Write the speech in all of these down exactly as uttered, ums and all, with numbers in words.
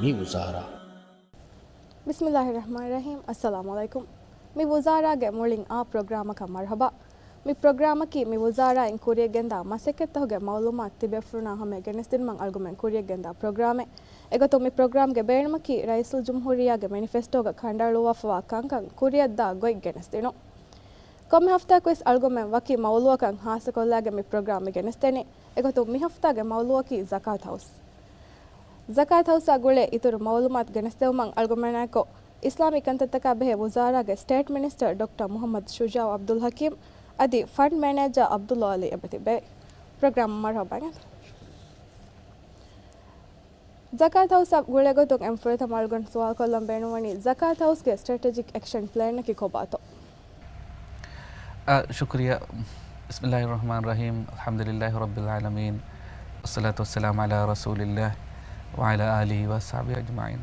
މި ވުޒާރާ. ބިސްމިއްލާހި ރަޙްމާނި ރަޙީމް. އައްސަލާމު ޢަލައިކުމް. މި ވުޒާރާގެ މުޅިން އާ ޕްރޮގްރާމަކަށް މަރުޙަބާ. މި ޕްރޮގްރާމަކީ މި ވުޒާރާއިން ކުރިޔަށްގެންދާ މަސައްކަތްތަކުގެ މަޢުލޫމާތު ތިބޭފުޅުންނާ ހަމަޔަށް ގެނެސްދިނުމަށް އަޅުގަނޑުމެން ކުރިޔަށްގެންދާ ޕްރޮގްރާމެއް. އެގޮތުން މި ޕްރޮގްރާމްގެ ބޭނުމަކީ ރައީސުލްޖުމްހޫރިއްޔާގެ މެނިފެސްޓޯގަ ކަނޑައަޅުއްވާފަވާ ކަންކަން ކުރިޔަށްދާ ގޮތް ގެނެސްދިނުން. ކޮންމެ ހަފްތާއަކުވެސް އަޅުގަނޑުމެން ވަކި މައުޟޫޢަކަށް ޚާއްޞަކޮށްލާގެން މި ޕްރޮގްރާމް މި ގެނެސްދެނީ. އެގޮތުން މި ހަފްތާގެ މައުޟޫޢަކީ ޒަކާތު ހައުސް. ޒަކާތު ހައުސާ ގުޅޭ އިތުރު މައުލޫމާތު ގެނެސްދެވުމަށް އަޅުގަނޑުމެންނާއެކު އިސްލާމީ ކަންތައްތަކާ ބެހޭ ވުޒާރާގެ ސްޓޭޓް މިނިސްޓަރ ޑޮކްޓަރ މުޙައްމަދު ޝުޖާޢު ޢަބްދުލް ޙަކީމް އަދި ފަންޑް މެނޭޖަރ ޢަބްދުﷲ ޢަލީ އެބަތިބޭ. ޕްރޮގްރާމަށް މަރުޙަބާ. ޒަކާތު ހައުސާ ގުޅޭގޮތުން އެންމެ ފުރަތަމަ އަޅުގަނޑު ސުވާލުކޮށްލަން ބޭނުންވަނީ، ޒަކާތު ހައުސްގެ ސްޓްރެޓެޖިކް އެކްޝަން ޕްލޭނަކީ ކޮބާތޯ؟ އަ، ޝުކުރިއްޔާ. بسم الله الرحمن الرحيم، الحمد لله رب العالمين، والصلاة والسلام على رسول الله وعلى آله وصحبه أجمعين.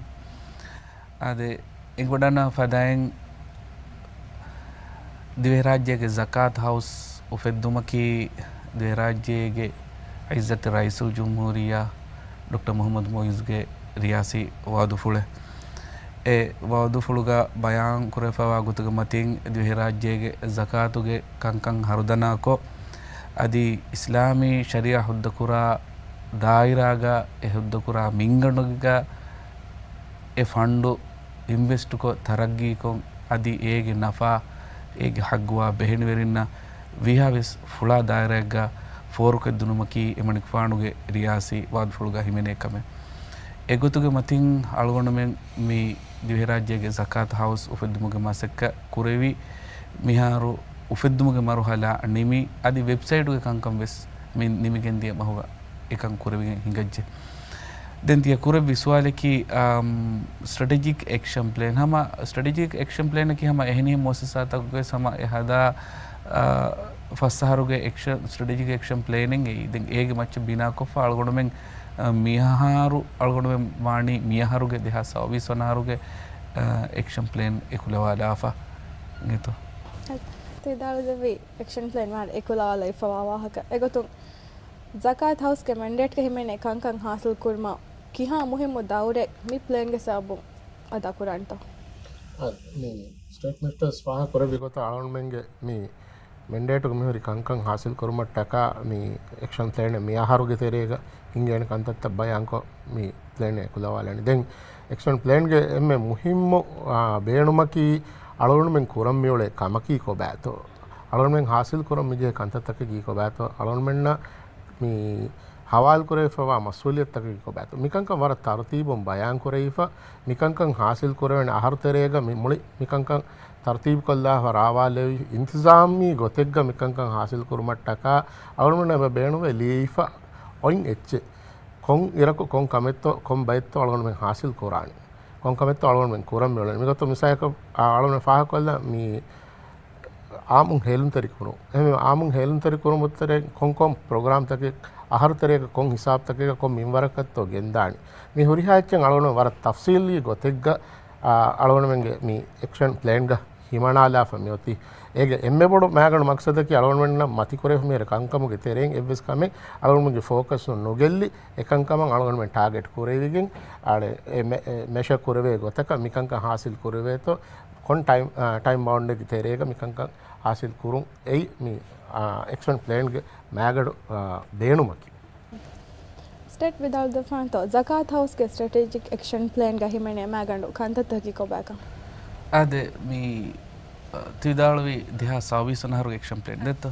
އާދެ، އެނގިވަޑަންނަ ފަދައިން ދިވެހިރާއްޖޭގެ ޒަކާތު ހައުސް އުފެއްދުމަކީ ދިވެހިރާއްޖޭގެ ޢިއްޒަތްތެރި ރައީސުލްޖުމްހޫރިއްޔާ ޑޮކްޓަރ މުޙައްމަދު މުޢިއްޒުގެ ރިޔާސީ ވަޢުދުފުޅެއް. އެ ވަޢުދުފުޅުގަ ބަޔާން ކުރެވިފައިވާ ގޮތުގެ މަތިން ދިވެހިރާއްޖޭގެ ޒަކާތުގެ ކަންކަން ހަރުދަނާކޮށް، އަދި އިސްލާމީ ޝަރީޢަތް ހުއްދަކުރާ ދާއިރާގަ އެ ހުއްދަކުރާ މިންގަނޑުގަ އެ ފަންޑު އިންވެސްޓުކޮށް ތަރައްގީކޮށް، އަދި އޭގެ ނަފާ، އޭގެ ޙައްޤުވާ ބެހެނިވެރިންނަށް ވީހާވެސް ފުޅާ ދާއިރާއެއްގަ ފޯރުކޮށްދިނުމަކީ އެމަނިކުފާނުގެ ރިޔާސީ ވަޢުދުފުޅުގަ ހިމެނޭ ކަމެއް. އެގޮތުގެ މަތިން އަޅުގަނޑުމެން މި ދިވެހިރާއްޖޭގެ ޒަކާތު ހައުސް އުފެއްދުމުގެ މަސައްކަތް ކުރެވި، މިހާރު އުފެއްދުމުގެ މަރުޙަލާ ނިމި، އަދި ވެބްސައިޓުގެ ކަންކަން ވެސް މި ނިމިގެންދިޔަ މަހުގަ އެކަން ކުރެވިގެން ހިނގައްޖެ. ދެން ތިޔަ ކުރެއްވި ސުވާލަކީ، އާ، ސްޓްރެޓެޖިކް އެކްޝަން ޕްލޭން. ހަމަ ސްޓްރެޓެޖިކް އެކްޝަން ޕްލޭނަކީ ހަމަ އެހެނިހެން މުއައްސަސާތަކުގެ ހަމަ އެ ހަދާ، އާ، ފަސް އަހަރުގެ އެކްޝަން، ސްޓްރެޓެޖިކް އެކްޝަން ޕްލޭނެއް އެއީ. ދެން އޭގެ މައްޗަށް ބިނާކޮށްފަ އަޅުގަނޑުމެން، އާ، މިއަހަރު އަޅުގަނޑުމެން ވާނީ މިއަހަރުގެ ދެހާސް ސައުވީސް ވަނަ އަހަރުގެ، އާ، އެކްޝަން ޕްލޭން އެކުލަވާލާފަ އިނގޭތޯ. ތި ވިދާޅުވެއްވި އެކްޝަން ޕްލޭން މާ އެކުލަވާލައިފަވާ ވާހަކަ. އެގޮތުން ޒަކާތު ހައުސްގެ މެންޑޭޓްގަ ހިމެނޭ ކަންކަން ހާސިލް ކުރުމަށް ކިހާ މުހިއްމު ދައުރެއް މި ޕްލޭންގެ ސަބަބުން އަދާ ކުރާނެތޯ؟ އާ، މި ސްޓޭޓް މިނިސްޓަރ ފާހަގަ ކުރެއްވި ގޮތަށް އަޅުގަނޑުމެންގެ މި މެންޑޭޓުގަ މިހުރި ކަންކަން ހާސިލް ކުރުމަށްޓަކާ މި އެކްޝަން ޕްލޭނެއް މި އަހަރުގެ ތެރޭގަ ހިނގޭނެ ކަންތައްތައް ބަޔާންކޮށް މި ޕްލޭނެއް އެކުލަވާލަނީ. ދެން އެކްޝަން ޕްލޭންގެ އެންމެ މުހިއްމު، އާ، ބޭނުމަކީ އަޅުގަނޑުމެން ކުރަން މިއުޅޭ ކަމަކީ ކޮބާތޯ؟ އަޅުގަނޑުމެން ހާސިލް ކުރަން މިޖެހޭ ކަންތައްތަކަކީ ކޮބާތޯ؟ އަޅުގަނޑުމެންނަށް މި ހަވާލުކުރެވިފައިވާ މަސްއޫލިއްޔަތުތަކަކީ ކޮބާތޯ؟ މިކަންކަން ވަރަށް ތަރުތީބުން ބަޔާންކުރެވިފަ، މިކަންކަން ހާސިލް ކުރެވޭނެ އަހަރު ތެރޭގަ މި މުޅި މިކަންކަން ތަރުތީބުކޮށްލާފަ ރާވާލެވި، އިންތިޒާމީ ގޮތެއްގަ މިކަންކަން ހާސިލް ކުރުމަށްޓަކާ އަޅުގަނޑުމެންނަށް އެބަ ބޭނުންވެ ލިޔެވިފަ އޮތް އެއްޗެއް. ކޮން އިރަކު ކޮން ކަމެއްތޯ، ކޮން ބައެއްތޯ އަޅުގަނޑުމެން ހާސިލް ކުރާނީ؟ ކޮން ކަމެއްތޯ އަޅުގަނޑުމެން ކުރަން މިއުޅެނީ؟ މިގޮތަށް މިސާލަކަށް، އާ، އަޅުގަނޑުމެން ފާހަގަކޮށްލަން މި އާއްމުން ހޭލުންތެރިކުރުން. އެހެންވީމަ އާއްމުން ހޭލުންތެރިކުރުމުގެ ތެރެއިން ކޮން ކޮން ޕްރޮގްރާމްތަކެއް، އަހަރު ތެރޭގަ ކޮން ހިސާބުތަކެއްގަ ކޮން މިންވަރަކަށްތޯ ގެންދާނީ؟ މި ހުރިހާ އެއްޗެއް އަޅުގަނޑުމެން ވަރަށް ތަފްސީލީ ގޮތެއްގަ، އާ، އަޅުގަނޑުމެންގެ މި އެކްޝަން ޕްލޭންގަ ހިމަނާލާފަ މިއޮތީ. އޭގެ އެންމެ ބޮޑު މައިގަނޑު މަގްސަދަކީ އަޅުގަނޑުމެންނަށް މަތިކުރެވިފަ މިހިރަ ކަންކަމުގެ ތެރެއިން އެއްވެސް ކަމެއް އަޅުގަނޑުމެންގެ ފޯކަސް ނުގެއްލި، އެކަންކަމަށް އަޅުގަނޑުމެން ޓާގެޓް ކުރެވިގެން، އާ، އެ މެ-، އެ މެޝަ ކުރެވޭ ގޮތަކަށް މިކަންކަން ހާސިލް ކުރެވޭތޯ، ކޮން ޓައިމް، އާ، ޓައިމް ބައުންޑެއްގެ ތެރޭގަ މިކަންކަން ހާސިލް ކުރުން އެއީ މި، އާ، އެކްޝަން ޕްލޭންގެ މައިގަނޑު، އާ، ބޭނުމަކީ. ސްޓޭޓް ވިދާޅުވެފާނެތޯ، ޒަކާތު ހައުސްގެ ސްޓްރެޓެޖިކް އެކްޝަން ޕްލޭންގަ ހިމެނޭ މައިގަނޑު ކަންތައްތަކަކީ ކޮބާކަން؟ އާދެ، މި، އަ، ތި ވިދާޅުވި ދެހާސް ސައުވީސް ވަނަ އަހަރުގެ އެކްޝަން ޕްލޭން ދެއްތޯ؟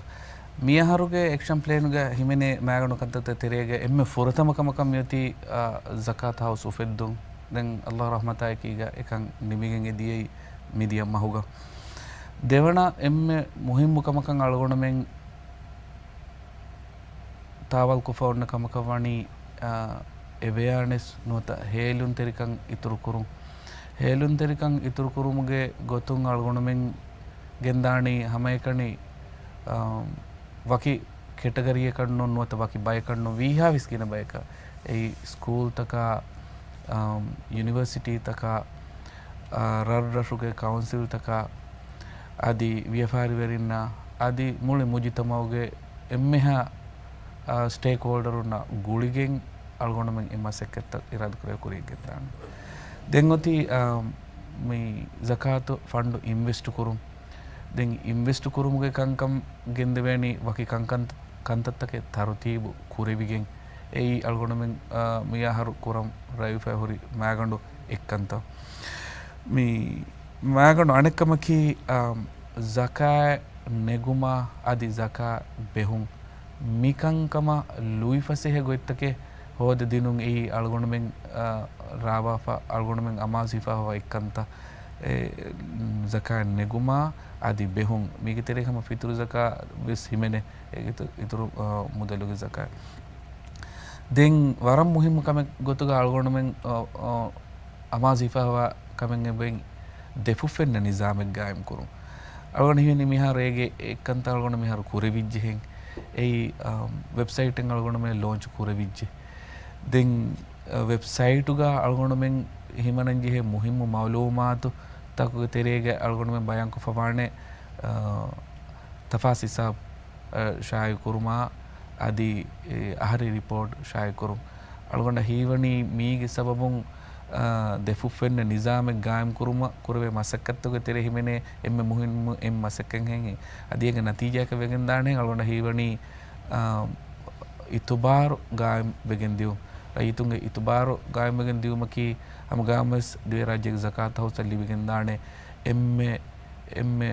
މި އަހަރުގެ އެކްޝަން ޕްލޭންގަ ހިމެނޭ މައިގަނޑު ކަންތައްތައް ތެރޭގަ އެންމެ ފުރަތަމަ ކަމަކަށް މިއޮތީ، އަ، ޒަކާތު ހައުސް އުފެއްދުން. ދެން ﷲ ރަޙްމަތާއެކީގަ އެކަން ނިމިގެން އެދިޔައީ މިދިޔަ މަހުގަ. ދެވަނަ އެންމެ މުހިއްމު ކަމަކަށް އަޅުގަނޑުމެން ތާވާލްކޮށްފަ އޮންނަ ކަމަކަށް ވަނީ، އާ، އެވެއާނެސް ނުވަތަ ހޭލުންތެރިކަން އިތުރުކުރުން. ހޭލުންތެރިކަން އިތުރުކުރުމުގެ ގޮތުން އަޅުގަނޑުމެން ގެންދާނީ ހަމައެކަނި، އާ، ވަކި ކެޓަގަރީއަކަށް ނޫން ނުވަތަ ވަކި ބަޔަކަށް ނޫން، ވީހާވެސް ގިނަ ބަޔަކަށް. އެއީ ސްކޫލްތަކާ، އާ، ޔުނިވަރސިޓީތަކާ، އާ، ރަށްރަށުގެ ކައުންސިލްތަކާ، އަދި ވިޔަފާރިވެރިންނާ، އަދި މުޅި މުޖުތަމަޢުގެ އެންމެހާ، އާ، ސްޓޭކްހޯލްޑަރުންނާ ގުޅިގެން އަޅުގަނޑުމެން އެ މަސައްކަތްތައް އިރާދަކުރޭ ކުރިޔަށް ގެންދާނެ. ދެން އޮތީ، އާ، މި ޒަކާތު ފަންޑު އިންވެސްޓު ކުރުން. ދެން އިންވެސްޓު ކުރުމުގެ ކަންކަން ގެންދެވޭނީ ވަކި ކަންކަން، ކަންތައްތަކެއް ތަރުތީބު ކުރެވިގެން. އެއީ އަޅުގަނޑުމެން، އާ، މިއަހަރު ކުރަން ރައްޔިފައި ހުރި މާގަނޑު އެއްކަންތައް. މި މާގަނޑު އަނެއްކަމަކީ، އާ، ޒަކާތް ނެގުމާ އަދި ޒަކާތް ބެހުން މިކަންކަމަށް ލުއިފަސޭހަ ގޮތްތަކެއް ހޯދަދިނުން އެއީ އަޅުގަނޑުމެން، އާ، ރާވާފަ، އަޅުގަނޑުމެން އަމާޒު ހިފާފަވާ އެއްކަންތައް. އެ، ޒަކާތް ނެގުމާ އަދި ބެހުން މީގެ ތެރޭ ހަމަ ފިތުރު ޒަކާތް ވެސް ހިމެނޭ. އޭގެ އިތު-، އިތުރު، އާ، މުދަލުގެ ޒަކާތް. ދެން ވަރަށް މުހިއްމު ކަމެއް ގޮތުގަ އަޅުގަނޑުމެން، އާ، އާ، އަމާޒު ހިފާފަވާ ކަމެއް އެބައިން ދެފުށްފެންނަ ނިޒާމެއް ގާއިމް ކުރުން. އަޅުގަނޑު ހިމެނި މިހާރު އޭގެ އެއްކަންތައް އަޅުގަނޑު މިހާރު ކުރެވިއްޖެހެން. އެއީ، އާ، ވެބްސައިޓެއް އަޅުގަނޑުމެން ލޯންޗް ކުރެވިއްޖެ. ދެން، އާ، ވެބްސައިޓުގަ އަޅުގަނޑުމެން ހިމަނަންޖެހޭ މުހިއްމު މައުލޫމާތު ތަކުގެ ތެރޭގަ އަޅުގަނޑުމެން ބަޔާންކޮށްފަވާނެ، އާ، ތަފާސް ހިސާބް، އަ، ޝާއިޢުކުރުމާ އަދި، އެ، އަހަރީ ރިޕޯޓް ޝާއިޢުކުރުން. އަޅުގަނޑަށް ހީވަނީ މީގެ ސަބަބުން، އަ، ދެފުށްފެންނަ ނިޒާމެއް ގާއިމްކުރުމަށް ކުރެވޭ މަސައްކަތްތަކުގެ ތެރޭ ހިމެނޭ އެންމެ މުހިންމު އެއް މަސައްކަތްހެން. އަދި އޭގެ ނަތީޖާއަކަށް ވެގެންދާނެހެން އަޅުގަނޑަށް ހީވަނީ، އަ، އިތުބާރު ގާއިމް ވެގެން ދިޔުން. ރައްޔިތުންގެ އިތުބާރު ގާއިމްވެގެން ދިޔުމަކީ ހަމަ ގާމަސް ދިވެހިރާއްޖޭގެ ޒަކާތު ހައުސަށް ލިބިގެންދާނެ އެންމެ، އެންމެ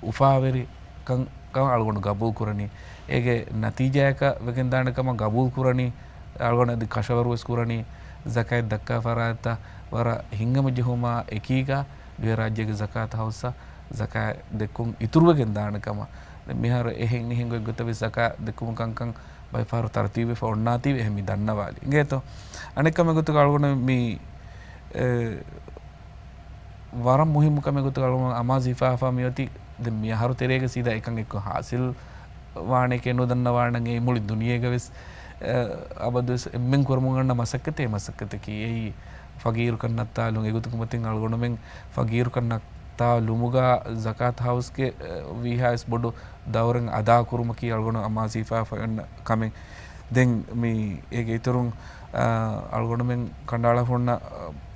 އުފާވެރި ކަން، ކަން އަޅުގަނޑު ގަބޫލު ކުރަނީ. އޭގެ ނަތީޖާއަކަށް ވެގެންދާނެ ކަމަށް ގަބޫލު ކުރަނީ، އަޅުގަނޑު އަދި ކަށަވަރުވެސް ކުރަނީ، ޒަކާތް ދައްކާ ފަރާތްތައް ވަރަށް ހިތްހަމަޖެހުމާ އެކީގަ ދިވެހިރާއްޖޭގެ ޒަކާތު ހައުސަށް ޒަކާތް ދެއްކުން އިތުރުވެގެން ދާނެ ކަމަށް. ދެން މިހާރު އެހެން މިހެން ގޮތްގޮތަށް ވެސް ޒަކާތް ދެއްކުމުގެ ކަންކަން ބައެއް ފަހަރު ތަރުތީބުވެފަ އޮންނާތީވެ އެހެން މި ދަންނަވާލި. އިނގޭތޯ؟ އަނެއް ކަމެއް ގޮތުގަ އަޅުގަނޑު މި، އެ، ވަރަށް މުހިއްމު ކަމެއް ގޮތުގަ އަޅުގަނޑު އަމާޒު ހިފާފަ މިއޮތީ ދެން މި އަހަރު ތެރޭގަ ސީދާ އެކަން އެއްކޮށް ހާސިލް ވާނެކޭ ނުދަންނަވާނަން އެއީ މުޅި ދުނިޔޭގަ ވެސް، އަ، އަބަދުވެސް އެންމެން ކުރަމުން އަންނަ މަސައްކަތެއް މަސައްކަތަކީ އެއީ ފަގީރުކަން ނައްތާލުން. އެގޮތަކުން މަތިން އަޅުގަނޑުމެން ފަގީރުކަން ނައްތާލުމުގަ ޒަކާތު ހައުސްގެ، އަ، ވީހާވެސް ބޮޑު ދައުރެއް އަދާކުރުމަކީ އަޅުގަނޑު އަމާޒު ހިފާފަ އޮންނަ ކަމެއް. ދެން މި އޭގެ އިތުރުން، އަ، އަޅުގަނޑުމެން ކަނޑައަޅާފަ އޮންނަ،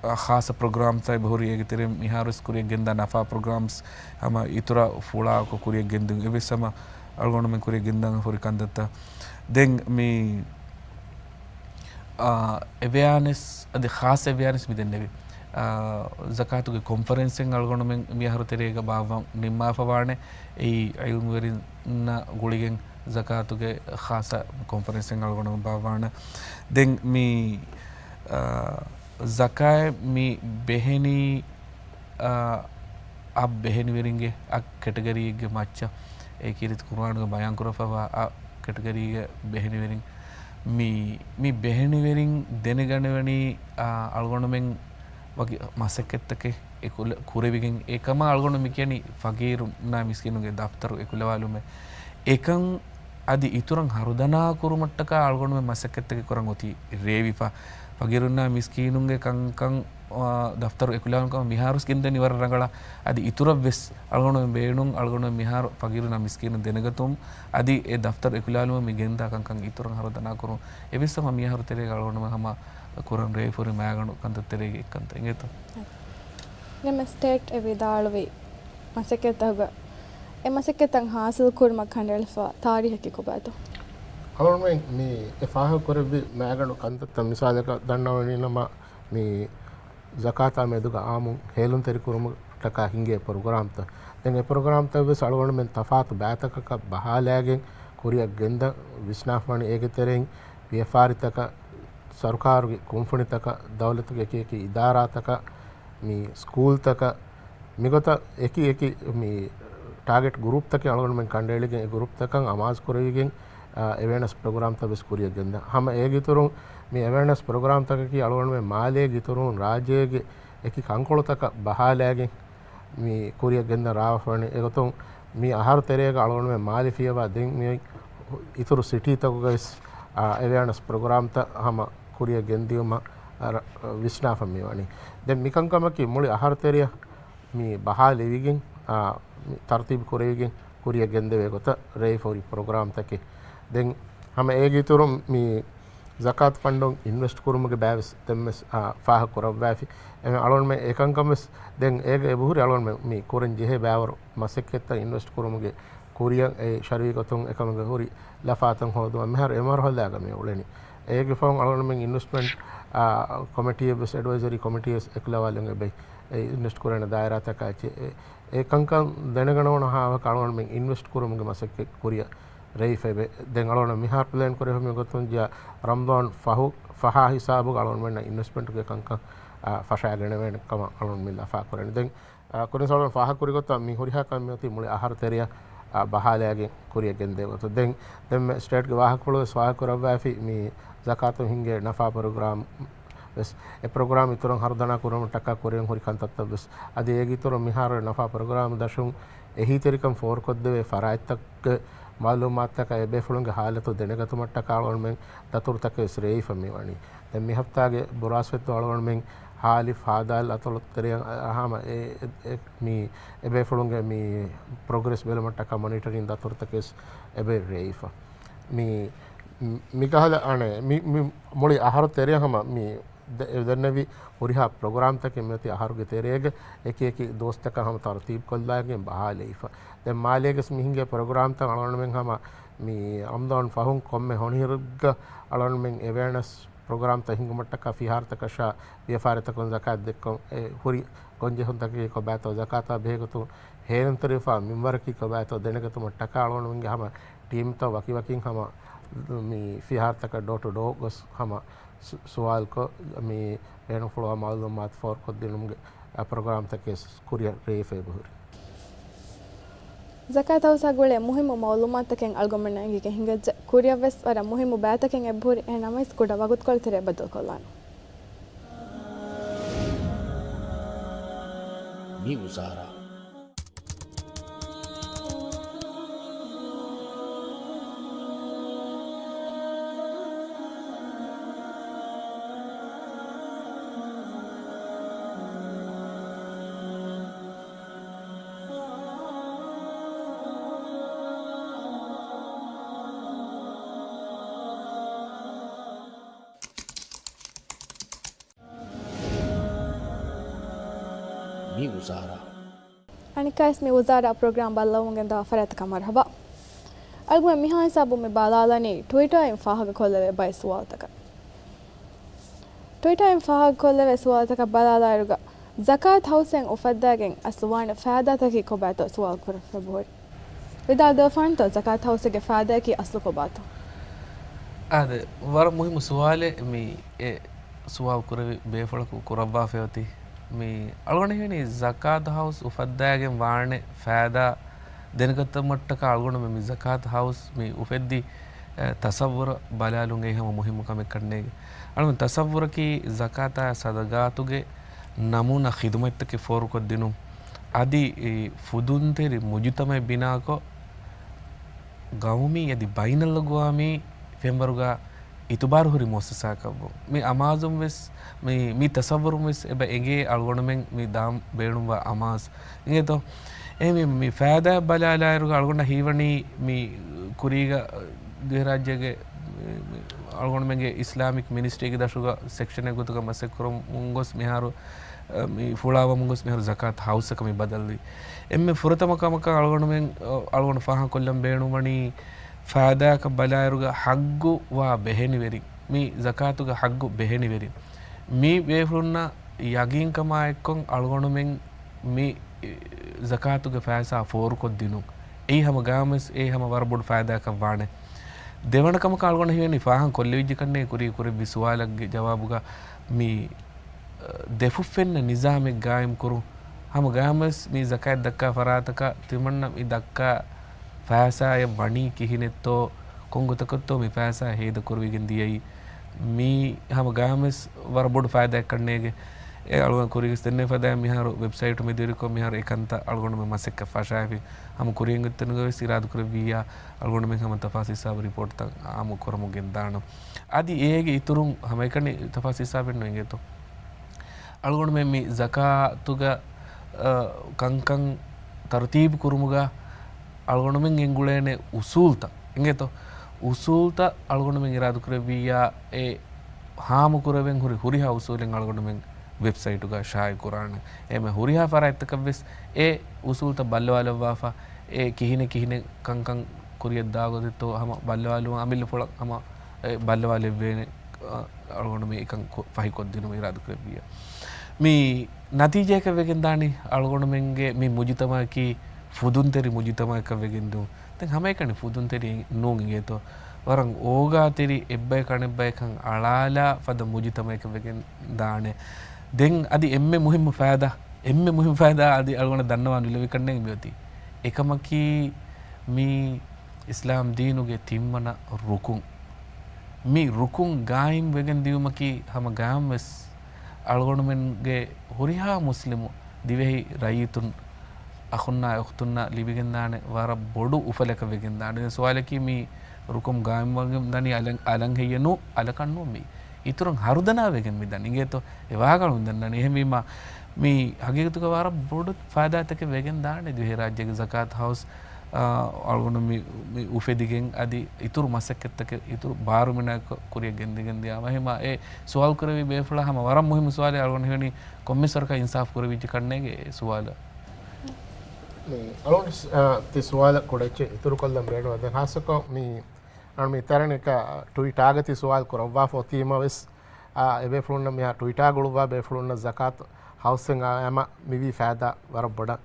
އަ، ޚާއްޞަ ޕްރޮގްރާމްތައް އެބަހުރި. އޭގެ ތެރެއިން މިހާރުވެސް ކުރިއަށް ގެންދާ ނަފާ ޕްރޮގްރާމްސް ހަމަ އިތުރަށް ފުޅާކޮށް ކުރިއަށް ގެންދިއުން އެވެސް ހަމަ އަޅުގަނޑުމެން ކުރިއަށް ގެންދާން ހުރި ކަންތައްތައް. ދެން މި، އާ، އެވެއާނެސް އަދި ޚާއްޞަ އެވެއާނެސް މި ދެންނެވި، އާ، ޒަކާތުގެ ކޮންފަރެންސެއް އަޅުގަނޑުމެން މިއަހަރު ތެރޭގަ ބާއްވަން ނިންމާފަވާނެ. އެއީ ޢިލްމުވެރިންނާ ގުޅިގެން ޒަކާތުގެ ޚާއްޞަ ކޮންފަރެންސެއް އަޅުގަނޑުމެން ބާއްވާނެ. ދެން މި، އާ، ޒަކާތް މި ބެހެނީ، އާ، އަށް ބެހެނިވެރިންގެ އަށް ކެޓަގަރީއެއްގެ މައްޗަށް. އެ ކީރިތި ޤުރުއާނުގަ ބަޔާންކުރަފަވާ އަށް ކެޓަގަރީގެ ބެހެނިވެރިން. މި، މި ބެހެނިވެރިން ދެނެގަނެވެނީ، އާ، އަޅުގަނޑުމެން ވަކި މަސައްކަތްތަކެއް އެކުލަ-، ކުރެވިގެން. އެކަމާ އަޅުގަނޑު މިކިޔަނީ ފަގީރުންނާ މިސްކީނުންގެ ދަފްތަރު އެކުލަވާލުމޭ. އެކަން އަދި އިތުރަށް ހަރުދަނާ ކުރުމަށްޓަކާ އަޅުގަނޑުމެން މަސައްކަތްތަކެއް ކުރަން އޮތީ ރޭވިފަ. ފަގީރުންނާ މިސްކީނުންގެ ކަންކަން، އާ، ދަފްތަރު އެކުލާނު ކަމަށް މިހާރުވެސް ގެންދަނީ ވަރަށް ރަނގަޅަށް. އަދި އިތުރަށްވެސް އަޅުގަނޑުމެން ބޭނުން، އަޅުގަނޑުމެން މިހާރު ފަގީރުންނާ މިސްކީނުން ދެނެގަތުން، އަދި އެ ދަފްތަރު އެކުލާލުމަށް މި ގެންދާ ކަންކަން އިތުރަށް ހަރުދަނާ ކުރުން. އެވެސް ހަމަ މިހާރު ތެރޭގަ އަޅުގަނޑުމެން ހަމަ ކުރަން ރޭވިފަ ހުރި މާގަނޑު ކަންތައް ތެރޭގެ އެއްކަންތައް އިނގޭތޯ. ދެންމެ ސްޓޭޓް އެ ވިދާޅުވި މަސައްކަތްތަކުގަ އެ މަސައްކަތްތައް ހާސިލް ކުރުމަށް ކަނޑައެޅިފަ ތާރީހަކީ ކޮބާތޯ؟ އަޅުގަނޑުމެން މި އެ ފާހަގަކުރެއްވި މާގަނޑު ކަންތައްތައް މިސާލަކަށް ދަންނަވަނީ ނަމަ، މި ޒަކާތާ މެދުގަ އާއްމު ހޭލުންތެރިކުރުމަށްޓަކާ ހިނގޭ ޕްރޮގްރާމްތައް. ދެން އެ ޕްރޮގްރާމްތައް ވެސް އަޅުގަނޑުމެން ތަފާތު ބައިތަކަކަށް ބަހާލައިގެން ކުރިއަށް ގެންދަން ވިސްނާފަވަނީ. އޭގެ ތެރެއިން ވިޔަފާރިތަކަށް، ސަރުކާރުގެ ކުންފުނިތަކަށް، ދައުލަތުގެ އެކި އެކި އިދާރާތަކަށް، މި ސްކޫލްތަކަށް، މިގޮތަށް އެކި އެކި މި ޓާގެޓް ގްރޫޕްތަކެއް އަޅުގަނޑުމެން ކަނޑައެޅިގެން އެ ގްރޫޕްތަކަށް އަމާޒު ކުރެވިގެން، އާ، އެވެއަރނަސް ޕްރޮގްރާމްތައް ވެސް ކުރިއަށް ގެންދަން. ހަމަ އޭގެ އިތުރުން މި އެވެއަރނަސް ޕްރޮގްރާމްތަކަކީ އަޅުގަނޑުމެން މާލޭގެ އިތުރުން ރާއްޖޭގެ އެކި ކަންކޮޅުތަކަށް ބަހާލައިގެން މި ކުރިއަށް ގެންދަން ރާވާފަވަނީ. އެގޮތުން މި އަހަރު ތެރޭގަ އަޅުގަނޑުމެން މާލެ ފިޔަވާ ދެން މި އޮތް އިތުރު ސިޓީތަކުގަވެސް، އާ، އެވެއަރނަސް ޕްރޮގްރާމްތައް ހަމަ ކުރިއަށް ގެންދިއުމަށް، އާ، ވިސްނާފަ މިވަނީ. ދެން މިކަންކަމަކީ މުޅި އަހަރު ތެރެއަށް މި ބަހާލެވިގެން، އާ، މި ތަރުތީބު ކުރެވިގެން ކުރިއަށް ގެންދެވޭ ގޮތަށް ރޭވިފަ ހުރި ޕްރޮގްރާމްތަކެއް. ދެން ހަމަ އޭގެ އިތުރުން މި ޒަކާތު ފަންޑުން އިންވެސްޓް ކުރުމުގެ ބައިވެސް ދެންވެސް، އާ، ފާހަގަ ކުރައްވައިފި. އެހެން އަޅުގަނޑުމެން އެކަންކަން ވެސް ދެން އޭގެ އެބަހުރި އަޅުގަނޑުމެން މި ކުރަން ޖެހޭ ބައިވަރު މަސައްކަތްތައް އިންވެސްޓް ކުރުމުގެ ކުރިއަށް އެ ޝަރުއީ ގޮތުން އެކަމުގެ ހުރި ލަފާތައް ހޯދުމަށް މިހާރު އެ މަރުހަލާގަ މި އުޅެނީ. އޭގެ ފަހުން އަޅުގަނޑުމެން އިންވެސްޓްމަންޓް، އާ، ކޮމިޓީއެއް ވެސް އެޑްވައިޒަރީ ކޮމިޓީ ވެސް އެކުލަވާލަން އެބައި އެ އިންވެސްޓް ކުރޭނެ ދާއިރާތަކާ އެއްޗެއް. އެ، އެ ކަންކަން ދެނެގަނެވުނު ހާވަކަ އަޅުގަނޑުމެން އިންވެސްޓް ކުރުމުގެ މަސައްކަތް ކުރިއަށް ރެއިފަ އެބަ. ދެން އަޅުގަނޑު މިހާރު ޕްލޭން ކުރެވި މި ގޮތުން ޖިޔާ ރަމްޟާން ފަހު، ފަހާ ހިސާބުގަ އަޅުގަނޑުމެންނަށް އިންވެސްޓްމަންޓުގެ ކަންކަން، އާ، ފަށާގަނެވޭނެ ކަމަށް އަޅުގަނޑު މި ލަފާ ކުރަނީ. ދެން، އާ، ކުރިން ސަލްމަން ފާހަގަކުރި ގޮތަށް މި ހުރިހާ ކަމެއް އޮތީ މުޅި އަހަރު ތެރެއަށް، އާ، ބަހާލައިގެން ކުރިއަށް ގެންދޭ ގޮތަށް. ދެން، ދެންމެ ސްޓޭޓްގެ ވާހަކަފުޅު ވެސް ފާހަގަކުރައްވައިފި މި ޒަކާތުން ހިންގޭ ނަފާ ޕްރޮގްރާމް ވެސް އެ ޕްރޮގްރާމް އިތުރަށް ހަރުދަނާ ކުރުމަށްޓަކާ ކުރިއަށް ހުރި ކަންތައްތައް ވެސް. އަދި އޭގެ އިތުރުން މިހާރު ނަފާ ޕްރޮގްރާމް ދަށުން އެހީތެރިކަން ފޯރުކޮށްދެވޭ ފަރާތްތަކުގެ މައުލޫމާތުތަކާ އެބޭފުޅުންގެ ހާލަތު ދެނެގަތުމަށްޓަކާ އަޅުގަނޑުމެން ދަތުރުތަކެއް ވެސް ރޭވިފަ މިވަނީ. ދެން މި ހަފްތާގެ ބުރާސްފަތު އަޅުގަނޑުމެން ހާލި ފާދާލް އަތޮޅު ތެރެއަށް ހަމަ އެ، އެ، އެ، މި އެބޭފުޅުންގެ މި ޕްރޮގްރެސް ބެލުމަށްޓަކާ މޮނިޓަރިން ދަތުރުތަކެސް އެބަ ރޭވިފަ. މި، މި ކަހަލަ އަނެއް، މި، މި މުޅި އަހަރު ތެރެއަށް ހަމަ މި ދެ-، ދެންނެވި ހުރިހާ ޕްރޮގްރާމްތަކެއް މިއޮތީ އަހަރުގެ ތެރޭގަ އެކި އެކި ދުވަސްތަކަށް ހަމަ ތަރުތީބު ކޮށްލާގެން ބަހާލައިފަ. ދެން މާލޭގަސް މި ހިނގޭ ޕްރޮގްރާމްތައް އަޅުގަނޑުމެން ހަމަ މި ރަމްޟާން ފަހުން ކޮންމެ ހޮނިހިރުގަ އަޅުގަނޑުމެން އެވެއަރނަސް ޕްރޮގްރާމްތައް ހިންގުމަށްޓަކާ ފިހާރަތަކަށާ ވިޔަފާރިތަކުން ޒަކާތް ދެއްކުން އެ ހުރި ގޮންޖެހުންތަކަކީ ކޮބާތޯ ޒަކާތާ ބެހޭގޮތުން ހޭލުންތެރިވެފާ މިންވަރަކީ ކޮބާތޯ ދެނެގަތުމަށްޓަކާ އަޅުގަނޑުމެންގެ ހަމަ ޓީމްތައް ވަކިވަކިން ހަމަ މި ފިހާރަތަކަށް ޑޯ ޓު ޑޯ ގޮސް ހަމަ ސު-، ސުވާލުކޮށް މި ބޭނުންފުޅުވާ މައުލޫމާތު ފޯރުކޮށްދިނުމުގެ ޕްރޮގްރާމްތަކެއް ކުރިއަށް ރޭވިފަ އެބަހުރި. ޒަކާތް ހައުސާ ގުޅޭ މުހިއްމު މައުލޫމާތުތަކެއް އަޅުގަނޑުމެންނަށް އެނގިގެން ހިނގައްޖެ. ކުރިއަށްވެސް ވަރަށް މުހިއްމު ބައިތަކެއް އެބަހުރި. އެހެން ނަމަވެސް ކުޑަ ވަގުތުކޮޅު ތެރެއަށް ބަދަލުކޮށްލާނަން. މި ވުޒާރާ. މި ވުޒާރާ. އަނެއްކާވެސް މި ވުޒާރާ ޕްރޮގްރާމް ބައްލަވަމުން ގެންދަވާ ފަރާތަކަށް މަރުޙަބާ. އަޅުގަނޑު މިހާ ހިސާބުން މި ބަލާލަނީ ޓްވިޓަރއިން ފާހަގަކޮށްލެވޭ ބައެއް ސުވާލުތަކަށް. ޓްވިޓަރއިން ފާހަގަކޮށްލެވޭ ސުވާލުތަކަށް ބަލާލާއިރުގަ، ޒަކާތް ހައުސެއް އުފައްދާގެން އަސްލު ވާނެ ފައިދާތަކީ ކޮބާތޯ ސުވާލު ކުރެވިފަ އެބަހުރި. ވިދާޅު ދެއްވާނެތޯ ޒަކާތް ހައުސެއްގެ ފައިދާއަކީ އަސްލު ކޮބާތޯ؟ އާދެ، ވަރަށް މުހިއްމު ސުވާލެއް މި އެ ސުވާލު ކުރެވި ބޭފުޅަކު ކުރައްވާފައި އޮތީ. މި އަޅުގަނޑަށް ހީވަނީ ޒަކާތް ހައުސް އުފައްދާގެން ވާނެ ފައިދާ ދެނެގަތުމަށްޓަކާ އަޅުގަނޑުމެން މި ޒަކާތް ހައުސް މި އުފެއްދި، އެ، ތަސައްވުރަށް ބަލާލުން އެއީ ހަމަ މުހިއްމު ކަމެއް ކަންނޭނގެ. އަޅުގަނޑު ތަސައްވުރަކީ ޒަކާތާ ސަދަގާތުގެ ނަމޫނާ ޚިދުމަތްތަކެއް ފޯރުކޮށްދިނުން. އަދި އެ ފުދުންތެރި މުޖުތަމައެއް ބިނާކޮށް، ގައުމީ އަދި ބައިނަލްއަގުވާމީ ފެންވަރުގަ އިތުބާރު ހުރި މުއައްސަސާއަކަށްވުން. މި އަމާޒުން ވެސް، މި، މި ތަސައްވުރުން ވެސް އެބަ އެނގޭ އަޅުގަނޑުމެން މި ދާން ބޭނުންވާ އަމާޒު. އިނގޭތޯ؟ އެ މި، މި ފައިދާ ބަލާލާއިރުގަ އަޅުގަނޑަށް ހީވަނީ މި ކުރީގަ ދިވެހިރާއްޖޭގެ މި، މި އަޅުގަނޑުމެންގެ އިސްލާމިކް މިނިސްޓްރީގެ ދަށުގަ ސެކްޝަނެއް ގޮތުގަ މަސައްކަތްކުރަމުން ގޮސް މިހާރު އަ، މި ފުޅާވަމުން ގޮސް މިހާރު ޒަކާތް ހައުސަކަށް މި ބަދަލުވީ. އެންމެ ފުރަތަމަ ކަމަކަށް އަޅުގަނޑުމެން، އަ، އަޅުގަނޑު ފާހަގަކޮށްލަން ބޭނުންވަނީ ފައިދާއަކަށް ބަލާއިރުގަ ހައްގު ވާ ބެހެނިވެރިން، މި ޒަކާތުގެ ހައްގު ބެހެނިވެރިން، މި ބޭފުޅުންނަށް ޔަގީންކަމާ އެއްކޮށް އަޅުގަނޑުމެން މި، އެ، ޒަކާތުގެ ފައިސާ ފޯރުކޮށްދިނުން. އެއީ ހަމަ ގާމެސް، އެއީ ހަމަ ވަރަށް ބޮޑު ފައިދާއަކަށް ވާނެ. ދެވަނަ ކަމަކަށް އަޅުގަނޑަށް ހީވަނީ ފާހަގަ ކޮށްލެވިއްޖެ ކަންނޭ ކުރީ ކުރެއްވި ސުވާލެއްގެ ޖަވާބުގަ މި ދެފުށްފެންނަ ނިޒާމެއް ގާއިމްކުރުން. ހަމަ ގާމެސް މި ޒަކާތް ދައްކާ ފަރާތަކަށް ތިމަންނަ މި ދައްކާ ފައިސާއެއް ވަނީ ކިހިނެއްތޯ، ކޮންގޮތަކަށްތޯ މި ފައިސާ ހޭދަކުރެވިގެން ދިޔައީ، މީ ހަމަ ގާމެސް ވަރަށް ބޮޑު ފައިދާއެއް ކަންނޭގެ. އެ އަޅުގަނޑު ކުރީގެސް ދެންނެވި ފަދައިން މިހާރު ވެބްސައިޓު މެދުވެރިކޮށް މިހާރު އެ ކަންތައް އަޅުގަނޑުމެން މަސައްކަތް ފަށާފި. ހަމަ ކުރިއަށް އޮތްތަނުގަ ވެސް އިރާދަކުރެއްވިއްޔާ އަޅުގަނޑުމެން ހަމަ ތަފާސް ހިސާބު ރިޕޯޓްތައް އާއްމު ކުރަމުން ގެންދާނަން. އަދި އޭގެ އިތުރުން ހަމައެކަނި ތަފާސް ހިސާބެއް ނު އިނގޭތޯ. އަޅުގަނޑުމެން މި ޒަކާތުގަ، އަ، ކަންކަން ތަރުތީބު ކުރުމުގަ އަޅުގަނޑުމެން ގެންގުޅޭނެ އުސޫލްތައް އިނގޭތޯ. އުސޫލްތައް އަޅުގަނޑުމެން އިރާދަކުރެއްވިއްޔާ، އެ ހާމަކުރެވެން ހުރި ހުރިހާ އުސޫލެއް އަޅުގަނޑުމެން ވެބްސައިޓުގަ ޝާއި ކުރާނެ. އެހެން ހުރިހާ ފަރާތްތަކަށްވެސް އެ އުސޫލްތައް ބައްލަވާލައްވާފަ، އެ ކިހިނެއް ކިހިނެއް ކަންކަން ކުރިއަށް ދާގޮތެއްތޯ ހަމަ ބައްލަވާލުމަށް އަމިއްލަ ފުޅަށް ހަމަ އެ ބައްލަވާލެއްވޭނެ. އަ، އަޅުގަނޑު މި އެކަން ކު-، ފަހިކޮށްދިނުމަށް އިރާދަކުރެއްވިއްޔާ. މި ނަތީޖާއަކަށް ވެގެންދާނީ އަޅުގަނޑުމެންގެ މި މުޖުތަމައަކީ ފުދުންތެރި މުޖުތަމައަކަށް ވެގެންދުން. ދެން ހަމައެކަނި ފުދުންތެރި ނޫން އިނގޭތޯ. ވަރަށް އޯގާތެރި އެއްބަޔަކު އަނެއްބަޔަކަށް އަޅާލާ ފަދަ މުޖުތަމައަކަށް ވެގެން ދާނެ. ދެން އަދި އެންމެ މުހިއްމު ފައިދާ، އެންމެ މުހިއްމު ފައިދާ އަދި އަޅުގަނޑަށް ދަންނަވާން ނުލެވި ކަންނޭނގެ މިއޮތީ. އެކަމަކީ މި އިސްލާމް ދީނުގެ ތިންވަނަ ރުކުން. މި ރުކުން ގާއިމް ވެގެން ދިޔުމަކީ ހަމަ ގާއިމްވެސް އަޅުގަނޑުމެންގެ ހުރިހާ މުސްލިމު ދިވެހި ރައްޔިތުން، އަޚުންނާ އުޚްތުންނާ ލިބިގެންދާނެ ވަރަށް ބޮޑު އުފަލަކަށް ވެގެންދާނެ. ދެން ސުވާލަކީ މި ރުކުން ގާއިމްވެގެން ދަނީ އަލަށް، އަލަށް ހެއްޔެއް ނޫ، އަލަކަށް ނޫން މި. އިތުރުން ހަރުދަނާ ވެގެން މި ދަނީ. އިނގޭތޯ އެ ވާހަކަ ދަންނަނީ. އެހެންވީމާ މި ހަގީގަތުގަ ވަރަށް ބޮޑު ފައިދާތަކެއް ވެގެން ދާނެ ދިވެހިރާއްޖޭގެ ޒަކާތު ހައުސް، އާ، އަޅުގަނޑު މި، މި އުފެދިގެން އަދި އިތުރު މަސައްކަތްތަކެއް އިތުރު ބާރުމިނާއަކަށް ކުރިއަށް ގެންދިގެން ދިޔާމަ. އެހެންވީމާ އެ ސުވާލު ކުރެވި ބޭފުޅާ ހަމަ ވަރަށް މުހިއްމު ސުވާލެއް. އަޅުގަނޑު ހީވަނީ ކޮންމެސް ވަރަކަށް އިންސާފު ކުރެވިއްޖެ ކަންނޭނގެ އެ ސުވާލަށް. މި އަޅުގަނޑު، އާ، ތި ސުވާލަށް ކުޑައެއްޗެއް އިތުރުކޮށްލަން ބޭނުން. ދެން ހާއްސަކޮށް މި، އަޅު މި ތަރަނިކަ ޓުވިޓާގަ ތި ސުވާލު ކުރައްވާފަ އޮތީމަ ވެސް، އާ، އެބޭފުޅުންނަށް މިހާ ޓުވިޓާ ގުޅުއްވާ ބޭފުޅުންނަށް ޒަކާތު ހައުސްއިން އާ އަމަ މިވީ ފައިދާ ވަރަށް ބޮޑަށް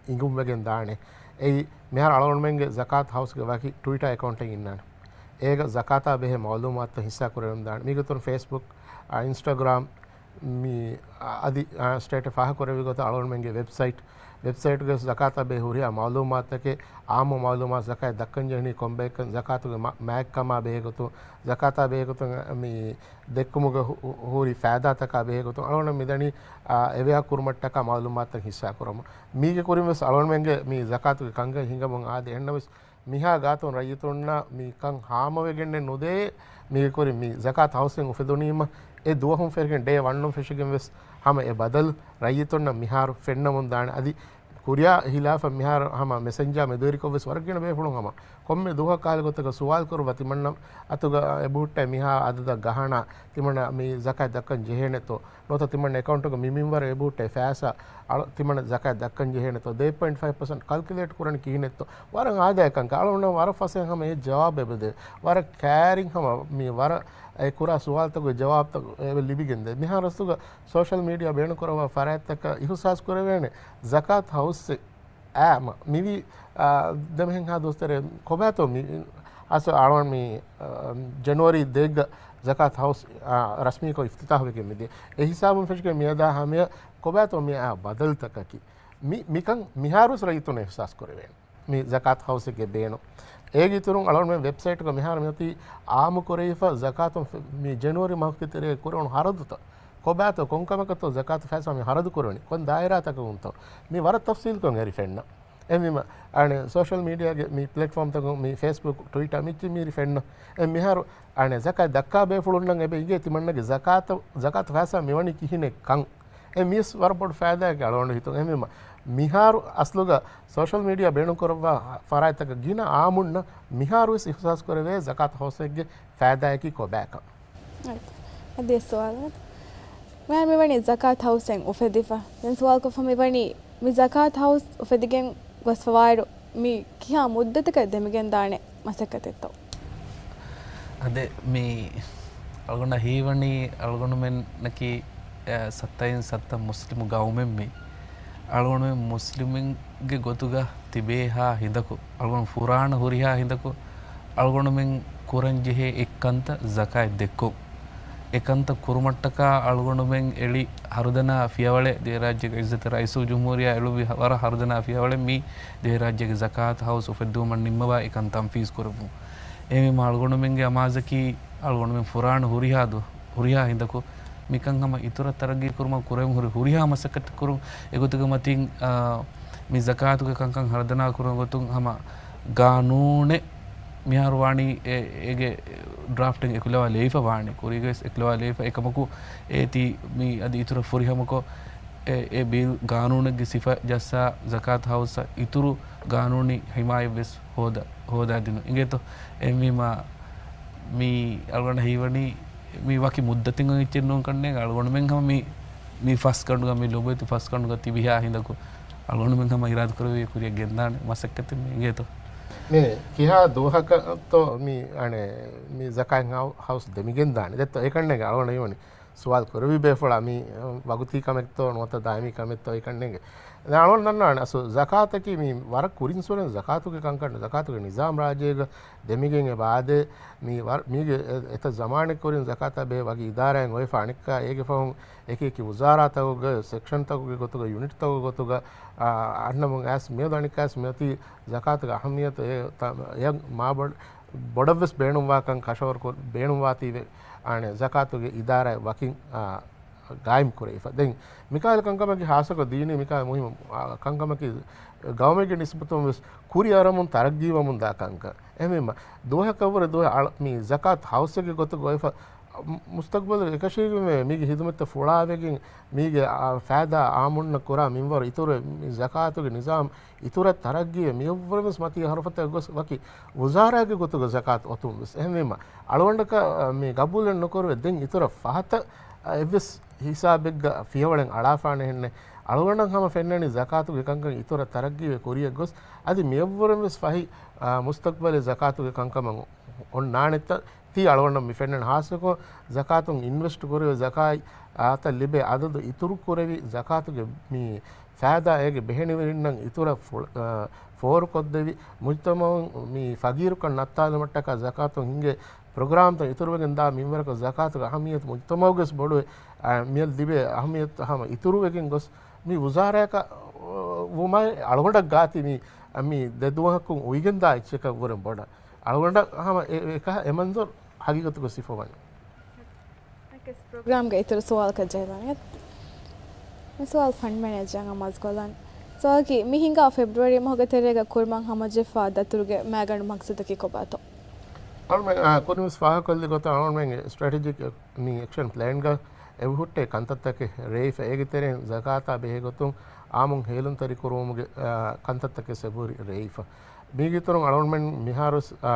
އިނގުންވެގެން ދާނެ. އެއީ މިހާރު އަޅުގަނޑުމެންގެ ޒަކާތު ހައުސްގެ ވަކި ޓުވިޓާ އެކައުންޓެއް އިންނާނެ. އޭގަ ޒަކާތާ ބެހޭ މައުލޫމާތުތައް ހިއްސާ ކުރެވެން ދާނެ. މީގެ އިތުރުން ފޭސްބުކް، އާ، އިންސްޓަގްރާމް، މި އަދި، އާ، ސްޓޭޓަށް ފާހަގަކުރެއްވި ގޮތަށް އަޅުގަނޑުމެންގެ ވެބްސައިޓް، ވެބްސައިޓުގެ ޒަކާތާ ބެހޭ ހުރިހާ މައުލޫމާތުތަކެއް، އާއްމު މައުލޫމާތު، ޒަކާތް ދައްކަން ޖެހެނީ ކޮންބަޔަކަށް، ޒަކާތުގެ މަ-، މާތްކަމާ ބެހޭ ގޮތުން، ޒަކާތާ ބެހޭ ގޮތުން، މި ދެއްކުމުގެ ހު-، ހު-، ހުރި ފައިދާތަކާ ބެހޭ ގޮތުން އަޅުގަނޑަށް މިދަނީ، އާ، އެވެއާ ކުރުމަށްޓަކާ މައުލޫމާތުތައް ހިއްސާ ކުރަމުން. މީގެ ކުރިން ވެސް އަޅުގަނޑުމެންގެ މި ޒަކާތުގެ ކަންކަން ހިނގަމުން އާދެ. އެހެންނަމަވެސް މިހާ ގާތުން ރައްޔިތުންނަށް މި ކަން ހާމަވެގެންނެއް ނުދޭ. މީގެ ކުރިން މި ޒަކާތު ހައުސްއިން އުފެދުނީމަ އެ ދުވަހުން ފެށިގެން ޑޭ ވަނުން ފެށިގެން ވެސް ހަމަ އެ ބަދަލު ރައްޔިތުންނަށް މިހާރު ފެންނަމުން ދާނެ. އަދި ކުރިއާ ހިލާފަށް މިހާރު ހަމަ މެސެންޖާ މެދުވެރިކޮށް ވެސް ވަރަށް ގިނަ ބޭފުޅުން ހަމަ ކޮންމެ ދުވަހަކު ކަހަލަ ގޮތަކަށް ސުވާލު ކުރުވާ ތިމަންނަ އަތުގަ އެބަހުއްޓޭ މިހާ އަދަދަށް ގަހަނާ ތިމަންނަ މި ޒަކާތް ދައްކަން ޖެހޭނެތޯ؟ ނުވަތަ ތިމަން އެކައުންޓުގަ މި މިންވަރަށް އެބަހުއްޓޭ ފައިސާ އަޅު-، ތިމަން ޒަކާތް ދައްކަން ޖެހޭނެތޯ؟ ދޭ ޕޮއިންޓް ފައިވް ޕަސެންޓް ކަލްކިއުލޭޓް ކުރަނީ ކިހިނެއްތޯ؟ ވަރަށް އާދައި ކަންކަން. އަޅުގަނޑަށް ވަރަށް ފަސޭހަ ހަމަ އެ ޖަވާބު އެބަދޭ. ވަރަށް ކައިރިން ހަމަ މި ވަރަށް އެ ކުރާ ސުވާލުތަކުގެ ޖަވާބުތައް އެބަ ލިބިގެންދޭ. މިހާރު ރަސްތުގަ ސޯޝަލް މީޑިއާ ބޭނުންކުރައްވާ ފަރާތްތަކަށް އިހުސާސް ކުރެވޭނެ ޒަކާތު ހައުސްއެއް އާ، މި-، މިވީ، އާ، ދެމެހެންހާ ދުވަސްތެރޭ ކޮބާތޯ މި، އަސް އަޅުގަނޑު މި، އާ، ޖަނުއަރީ ދޭއްގަ ޒަކާތު ހައުސް، އާ، ރަސްމީކޮށް އިފްތިތާހުވެގެން މިދިޔަ. އެ ހިސާބުން ފެށިގެން މިއަދާ ހަމަޔަށް ކޮބާތޯ މި އާ ބަދަލުތަކަކީ. މި-، މިކަން މިހާރުވެސް ރައްޔިތުން އިހްސާސް ކުރެވޭނެ. މި ޒަކާތު ހައުސެއްގެ ބޭނުން. އޭގެ އިތުރުން އަޅުގަނޑުމެން ވެބްސައިޓުގަ މިހާރު މިއޮތީ އާއްމު ކުރެވިފަ ޒަކާތުން ފެ-، މި ޖެނުއަރީ މަހުގެ ތެރޭ ކުރެވުނު ހަރަދުތައް. ކޮބާތޯ ކޮންކަމަކަށްތޯ ޒަކާތު ފައިސާ މި ހަރަދު ކުރެވެނީ؟ ކޮން ދާއިރާތަކަކުންތޯ؟ މި ވަރަށް ތަފްސީލްކޮށް އެރި ފެންނަ. އެހެންވީމަ، އަނެއް ސޯޝަލް މީޑިއާގެ މި ޕްލެޓްފޯމްތަކުން މި ފޭސްބުކް، ޓްވިޓާ މިއްޗި މި އެރި ފެންނަ. އެ މިހާރު އަނެއް ޒަކާތް ދައްކާ ބޭފުޅުންނަށް އެބަ އިނގޭ ތިމަންނަގެ ޒަކާތު، ޒަކާތު ފައިސާ މިވަނީ ކިހިނެއް ކަން. އެ މިސް ވަރަށް ބޮޑު ފައިދާއެއް އަޅުގަނޑު ހިތުން. އެހެންވީމަ، މިހާރު އަސްލުގަ ސޯޝަލް މީޑިއާ ބޭނުންކުރައްވާ ފަރާތްތަކަށް ގިނަ އާއްމުންނަށް މިހާރުވެސް އިހްސާސް ކުރެވޭ ޒަކާތު ހައުސެއްގެ ފައިދާއަކީ ކޮބާކަން. އަދި ސުވާލު. މިހާރު މިވަނީ ޒަކާތު ހައުސެއް އުފެދިފަ. ދެން ސުވާލުކޮށްފަ މިވަނީ މި ޒަކާތު ހައުސް އުފެދިގެން ގޮސްފަވާއިރު މި ކިހާ މުއްދަތަކަށް ދެމިގެންދާނެ މަސައްކަތެއްތޯ؟ އަދެ މި އަޅުގަނޑަށް ހީވަނީ އަޅުގަނޑުމެންނަކީ، އެ، ސައްތައިން ސައްތަ މުސްލިމު ގައުމެއް މި. އަޅުގަނޑުމެން މުސްލިމުންގެ ގޮތުގަ ތިބޭހާ ހިނދަކު، އަޅުގަނޑު ފުރާނަ ހުރިހާ ހިނދަކު، އަޅުގަނޑުމެން ކުރަންޖެހޭ އެއްކަންތައް ޒަކާތް ދެއްކުން. އެކަންތައް ކުރުމަށްޓަކާ އަޅުގަނޑުމެން އެޅި ހަރުދަނާ ފިޔަވަޅެއް، ދިވެހިރާއްޖޭގެ އިއްޒަތްތެރި ރައީސުލްޖުމްހޫރިއްޔާ އެޅުއްވި ހަ-، ވަރަށް ހަރުދަނާ ފިޔަވަޅެއް މީ ދިވެހިރާއްޖޭގެ ޒަކާތު ހައުސް އުފެއްދުމަށް ނިންމަވާ އެކަން ތަންފީޒް ކުރެއްވުން. އެހެންވީމަ އަޅުގަނޑުމެންގެ އަމާޒަކީ އަޅުގަނޑުމެން ފުރާނަ ހުރިހާ ދު-، ހުރިހާ ހިނދަކު މިކަން ހަމަ އިތުރަށް ތަރައްގީ ކުރުމަށް ކުރެވެން ހުރި ހުރިހާ މަސައްކަތެއް ކުރުން. އެގޮތުގެ މަތިން، އާ، މި ޒަކާތުގެ ކަންކަން ހަރުދަނާ ކުރުމުގެ ގޮތުން ހަމަ ގާނޫނެއް މިހާރު ވާނީ އެ-، އޭގެ ޑްރާފްޓެއް އެކުލަވާލެވިފަ ވާނީ. ކުރީގަވެސް އެކުލަވާލެވިފަ. އެކަމަކު އޭތި މި އަދި އިތުރަށް ފުރިހަމަކޮށް އެ، އެ ބިލް ގާނޫނެއްގެ ސިފަ ޖައްސާ ޒަކާތު ހައުސަށް އިތުރު ގާނޫނީ ހިމާޔަތްވެސް ހޯދަ-، ހޯދާދިނުން އިނގޭތޯ. އެހެންވީމާ މި އަޅުގަނޑަށް ހީވަނީ މި ވަކި މުއްދަތެއް އިއްޗެއް ނޫން ކަންނޭނގެ. އަޅުގަނޑުމެން ހަމަ މި، މި ފަސްގަނޑުގަ މި ލޮބުވެތި ފަސްގަނޑުގަ ތިބިހާ ހިނދަކު އަޅުގަނޑުމެން ހަމަ އިރާދަކުރެއްވި ކުރިއަށް ގެންދާނެ މަސައްކަތެއް މި އިނގޭތޯ. މި ކިހާ ދުވަހަކަށްތޯ މި އަނެ މި ޒަކާތް ހައު-، ހައުސް ދެމިގެންދާނެ؟ ދެއްތޯ އެކަންނޭނގެ އަޅުގަނޑަށް ހީވަނީ ސުވާލު ކުރެވި ބޭފުޅާ މި ވަގުތީ ކަމެއްތޯ ނުވަތަ ދާއިމީ ކަމެއްތޯ އެކަންނޭނގެ. ދެން އަޅުގަނޑު ދަންނާނެ އަސްލު ޒަކާތަކީ މި ވަރަށް ކުރިން ސުރެން ޒަކާތުގެ ކަންކަން، ޒަކާތުގެ ނިޒާމް ރާއްޖޭގަ ދެމިގެން އެ ބާދެ މި ވަރަށް މީގެ އެ-، އެތައް ޒަމާނެއް ކުރިން ޒަކާތާ ބެހޭ ވަކި އިދާރާއިން އޮވެފަ އަނެއްކާ އޭގެ ފަހުން އެކި އެކި ވުޒާރާތަކުގެ ސެކްޝަންތަކުގެ ގޮތުގަ ޔުނިޓްތަކުގެ ގޮތުގަ، އާ، އަންނަމުން އައިސް މިއަދު އަނެއްކާ އައިސް މިއޮތީ ޒަކާތުގެ އަހައްމިޔަތު އެ ތަ-، އެ މާ ބޮޑަށް ބޮޑަށްވެސް ބޭނުންވާކަން ކަށަވަރު ކުރ-، ބޭނުންވާތީވެ، އާނެ، ޒަކާތުގެ އިދާރާއެއް ވަކިން، އާ، ގާއިމް ކުރެވިފަ. ދެން މިކާލެ ކަންކަމަކީ ހާއްސަކޮށް ދީނީ މިކާ މުހިންމު، އާ، ކަންކަމަކީ ގައުމެއްގެ ނިސްބަތުން ވެސް ކުރިއަރަމުން ތަރައްގީވަމުން ދާ ކަންކަން. އެހެންވީމަ، ދުވަހަކަށްވުރެ ދުވަހެއް އަޅ-، މި ޒަކާތް ހައުސެއްގެ ގޮތުގަ އޮތްފަ، މު-، މުސްތަޤްބަލު އެކަށީގެންވެ މީގެ ހިދުމަތްތައް ފުޅާވެގެން، މީގެ، އާ، ފައިދާ އާއްމުންނަށް ކުރާ މިންވަރު އިތުރު މި ޒަކާތުގެ ނިޒާމް އިތުރަށް ތަރައްގީވެ މިއަށްވުރެވެސް މަތީ ހަރުފަތައް ގޮސް ވަކި ވުޒާރާގެ ގޮތުގަ ޒަކާތު އޮތުން ވެސް. އެހެންވީމަ، އަޅުގަނޑަކަށް، އާ، މި ގަބޫލެއް ނުކުރެވޭ ދެން އިތުރަށް ފަހަތަށް، އާ، އެއްވެސް ހިސާބެއްގަ ފިޔަވަޅެއް އަޅާފާނެހެންނެއް. އަޅުގަނޑަށް ހަމަ ފެންނަނީ ޒަކާތުގެ ކަންކަން އިތުރަށް ތަރައްގީވެ ކުރިއަށް ގޮސް، އަދި މިއަށްވުރެން ވެސް ފަހި، އާ، މުސްތަޤްބަލެއް ޒަކާތުގެ ކަންކަމަށް އޮންނާނެތަ؟ ތީ އަޅުގަނޑަށް މި ފެންނަން ހާއްސަކޮށް ޒަކާތުން އިންވެސްޓް ކުރެވޭ ޒަކާތް އާތަށް ލިބޭ އަދަދު އިތުރު ކުރެވި ޒަކާތުގެ މި ފައިދާ އޭގެ ބެހެނިވެރިންނަށް އިތުރަށް ފުޅ-، އަ، ފޯރުކޮށްދެވި މުޖްތަމަޢުން މި ފަގީރުކަން ނައްތާލުމަށްޓަކާ ޒަކާތުން ހިނގޭ ޕްރޮގްރާމްތައް އިތުރުވެގެން ދާ މިންވަރަކަށް ޒަކާތުގެ އަހައްމިއްޔަތު މުޖްތަމަޢުގެސް ބޮޑުވެ، އަ، މިއަށް ލިބޭ އަހައްމިއްޔަތު ހަމަ އިތުރުވެގެން ގޮސް މި ވުޒާރާއަކަށް ވުމާއި އަޅުގަނޑަށް ގާތި މި، މި ދެ ދުވަހަކުން އުވިގެން ދާ އެއްޗަކަށް ވުރެ ބޮޑަށް. އަޅުގަނޑަށް ހަމަ އެ، އެކަހަ އެ މަންޒަރު ހަގީގަތުގަ ސިފަވަނީ. ޕްރޮގްރާމްގެ އިތުރު ސުވާލަކަށް ޖެހިލާނެ. މި ސުވާލު ފަންޑް މެނޭޖަރ އަމާޒު ކޮށްލާނެ. ސުވާލަކީ، މި ހިނގާ ފެބްރުއަރީ މަހުގެ ތެރޭގަ ކުރުމަށް ހަމަޖެހިފާ ދަތުރުގެ މައިގަނޑު މަގްސަދަކީ ކޮބާތޯ؟ އަޅުމެން، އާ، ކުރިންވެސް ފާހަގަކޮށްލި ގޮތަށް އަޅުމެންގެ ސްޓްރެޓެޖިކް މި އެކްޝަން ޕްލޭންގަ އެބަހުއްޓޭ ކަންތައްތަކެއް ރޭވިފަ. އޭގެ ތެރެއިން ޒަކާތާ ބެހޭގޮތުން އާއްމުން ހޭލުންތެރިކުރުވުމުގެ، އާ، ކަންތައްތަކެއް އެބަހުރި ރޭވިފަ. މީގެ އިތުރުން އަޅުގަނޑުމެން މިހާރު، އާ،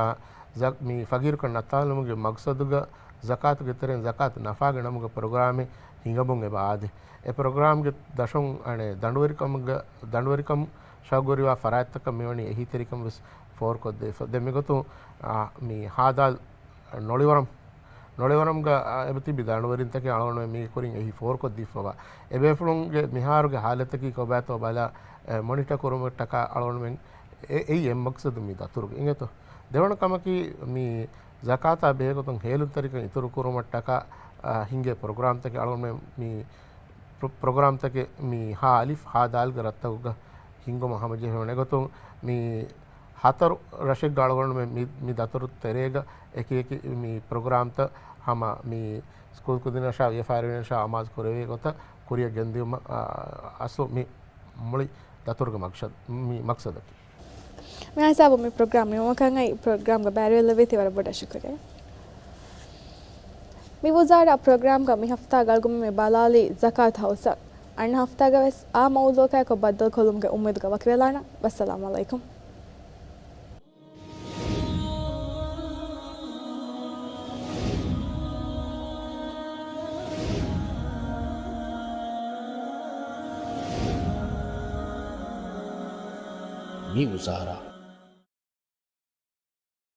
ޒަ-، މި ފަގީރުކަން ނައްތާލުމުގެ މަގްސަދުގަ ޒަކާތުގެ ތެރެއިން ޒަކާތު ނަފާގެ ނަމުގަ ޕްރޮގްރާމެއް ހިނގަމުން އެބަ އާދޭ. އެ ޕްރޮގްރާމްގެ ދަށުން އަނެއް ދަނޑުވެރިކަމުގަ، ދަނޑުވެރިކަމު ޝައުގުވެރިވާ ފަރާތްތަކަށް މިވަނީ އެހީތެރިކަން ވެސް ފޯރުކޮށްދެވިފަ. ދެން މިގޮތުން، އާ، މި ހާދާލް ނޮޅިވަރަމް، ނޮޅިވަރަމްގަ، އާ، އެބަތިބި ދަނޑުވެރިންތަކެއް އަޅުގަނޑުމެން މީގެ ކުރިން އެހީ ފޯރުކޮށްދީފަވާ. އެބޭފުޅުންގެ މިހާރުގެ ހާލަތަކީ ކޮބާތޯ ބަލާ، އެ، މޮނިޓަ ކުރުމަށްޓަކާ އަޅުގަނޑުމެން އެ-، އެއީ އެއް މަގްސަދު މި ދަތުރުގެ އިނގޭތޯ. ދެވަނަ ކަމަކީ، މި ޒަކާތާ ބެހޭގޮތުން ހޭލުންތެރިކަން އިތުރުކުރުމަށްޓަކާ، އާ، ހިނގޭ ޕްރޮގްރާމްތަކެއް އަޅުގަނޑުމެން މި ޕްރޮ-، ޕްރޮގްރާމްތަކެއް މި ހާ އަލިފް ހާ ދާލްގެ ރަށްތަކުގަ ހިންގުމަށް ހަމަޖެހުނު. އެގޮތުން މި ހަތަރު ރަށެއްގަ އަޅުގަނޑުމެން މި، މި ދަތުރު ތެރޭގަ އެކި އެކި މި ޕްރޮގްރާމްތައް ހަމަ މި ސްކޫލް ކުދިންނަށާ ވިޔަފާރިވެރިންނަށާ އަމާޒު ކުރެވޭ ގޮތަށް ކުރިއަށް ގެންދިއުމަށް، އާ، އަސްލު މި މުޅި ދަތުރުގެ މަގްސަދު، މި މަގްސަދަކީ. މި ހިސާބުން މި ޕްރޮގްރާމް ނިމުމަކަށް އައި ޕްރޮގްރާމްގެ ބައިވެރިވެލަވީތީ ވަރަށް ބޮޑަށް ޝުކުރިއްޔާ. މި ވުޒާރާ ޕްރޮގްރާމްގަ މި ހަފްތާގަ އަޅުގަނޑުމެން ބަލާލީ ޒަކާތް ހައުސަށް. އަންނަ ހަފްތާގަ ވެސް އާ މައުޟޫޢަކާއެކު ބައްދަލުކޮށްލުމުގެ އުއްމީދުގަ ވަކިވެލާނަން. ވައްސަލާމް ޢަލައިކުމް. މި ވުޒާރާ